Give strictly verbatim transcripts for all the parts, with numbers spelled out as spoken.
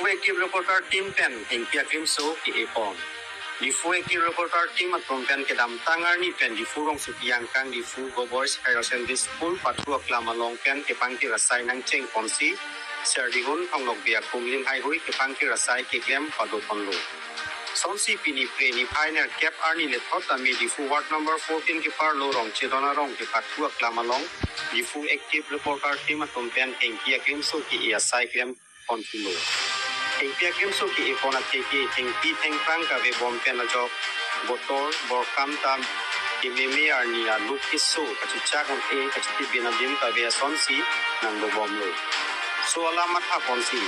Active Reporter Team pen Thengpi Akrimso ke-e pon. Diphu Active Reporter Team atum pen kedamtang arni pen Diphu rongsopi angkang Diphu Government Higher Secondary School pathu aklam along pen kepangthir asai nangcheng ponsi, Serdihun Thong Nokbe akumlin haihui kepangthir asai keklem pado ponlo. Sonsi pini Phre niphai nerkep arni lethot tame Diphu Ward number fourteen keparlo Rongchedon arong kepathu aklam along Diphu Active Reporter Team atum pen Thengpi Akrimso ke-e asai klem ponthulo. Thengpi Akrimso ke-e pon atheke thengpi thengphrang kavebom pen ajok botor borkan ta kememe arni aluk keso kachechak un-e kachetibin adim kave asonsi nangdobomlo. So alam matha ponsi,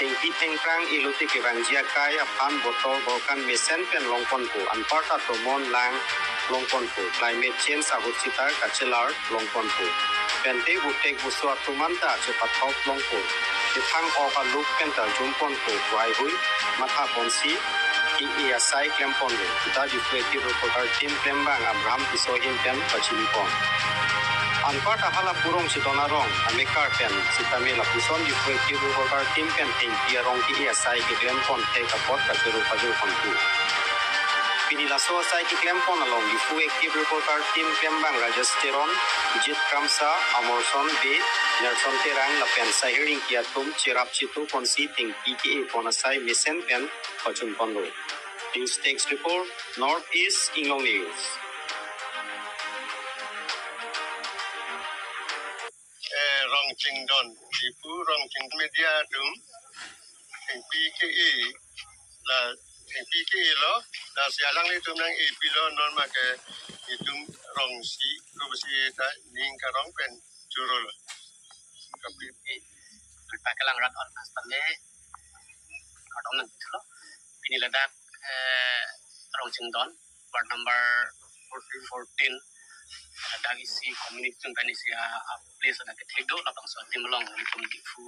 thengpi thengphrang elote kevangji akai aphan botor borkan mesen pen longponpo, anparta tomon lang longponpo, climate change ahut sita kachelar longponpo. Pente butek buso atum anta chepathok longpo. Kethang ok aluk pen ta jumponpo pu haihui matha ponsi ke-e asai klem ponlo. Kita Diphu Active Reporter Team klembang Abraham Tisso ahin pen pachini pon. Anparta hala pu Rongchedon arong amekar pen sitame lapuson Diphu Active Reporter Team pen thengpi arong ke-e asai keklem pon thek apot kachoro pajor ponthu. Pini laso asai keklem pon along Diphu Active Reporter Team klembang Rajesh Teron, Jit Kramsa, Amarson Bey, Nelson Terang lapen Sahir Ingti atum cherap chitu ponsi thengpi ke-e pon asai mesen pen pachun ponlo. News Desk Report, North East Inglong News. Eh, Rongchedon, Diphu Rongchedon media atum, thengpi ke-e, la thengpi ke-e lo, lasi alanglitum nang-e pilo, non ma ke itum rongsi, rongsi ta ning karong pen choro lo. Kapi. Pakelang rat on astame, rat on nang lo. Pini ladak, eh, Rongchedon, ward number fourteen, fourteen, ladak isi community atum pen isi a, a place ladak kethek do, labangso adim along itum Diphu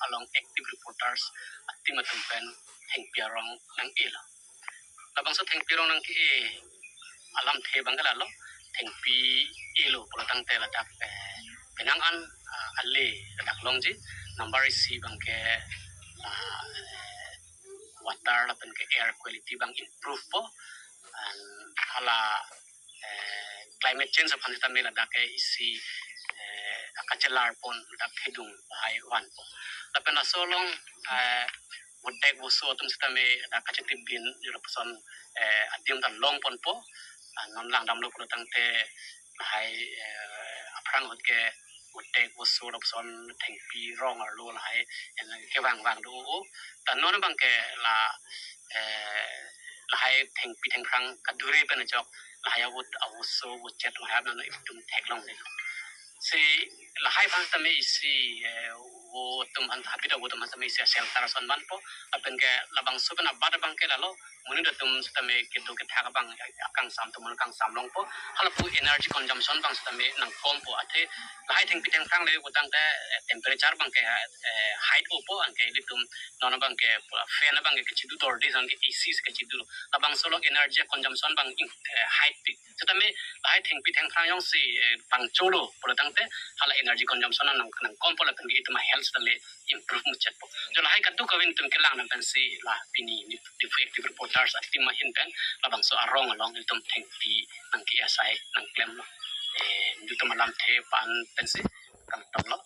along active reporters ateam atum pen thengpi arong nang-e lo. Labangso thengpi arong nang ke-e alamthe abang ke lalo, thengpi elo pulo tangte ladak, eh, penang an, ah, ale ladak longji, number isi abang ke, ah, eh, water lapen ke air quality abang improve po, and hala, eh, climate change aphan sitame ladak ke isi, eh, kachelar pon ladak thedung lahai vanpo. Lapen laso along, eh, butek buso atum sitame ladak kachetibin lapuson, eh, adim ta longponpo. Ah, non langdamlo pulo tangte lahai, eh, aphrang ahut ke butek buso lapuson thengpi rong arlo lahai, eh, kevang vang do. Ta non abang ke la, eh, lahai thengpi thengphrang kadure pen ajok lahai avut avuso avutchet lahai non itum theklongle. Si lahai aphan sitame isi, eh, vo atum aphan, habit avo atum aphan sitame isi shelter ason vanpo, lapen ke labangso pen abat abang ke lalo, monit atum sitame kedo kethak abang akangsam atum akangsam longpo, halapu energy consumption abang sitame nangkompo, athe lahai thengpi thengphrang le pu tangte, eh, temperature abang ke, eh, height opo, anke ilitum non abang ke, fan abang ke kachidu dorde, anke A C si kachidu. Labangso along energy consumption abang, eh, height pi. Sitame lahai thengpi thengphrang jongsi, eh, pangcholo pulo tangte hala energy consumption nang, nangkompo lapen ke itum a-health sitame improve muchotpo. Jo lahai kadokave itum kelang nang pensi la pini Diphu Active Reporters ateam ahin pen labangso arong along itum thengpi nang ke-e asai nangklemlo. Eh, itum alamthe aphan pensi kangtonglo.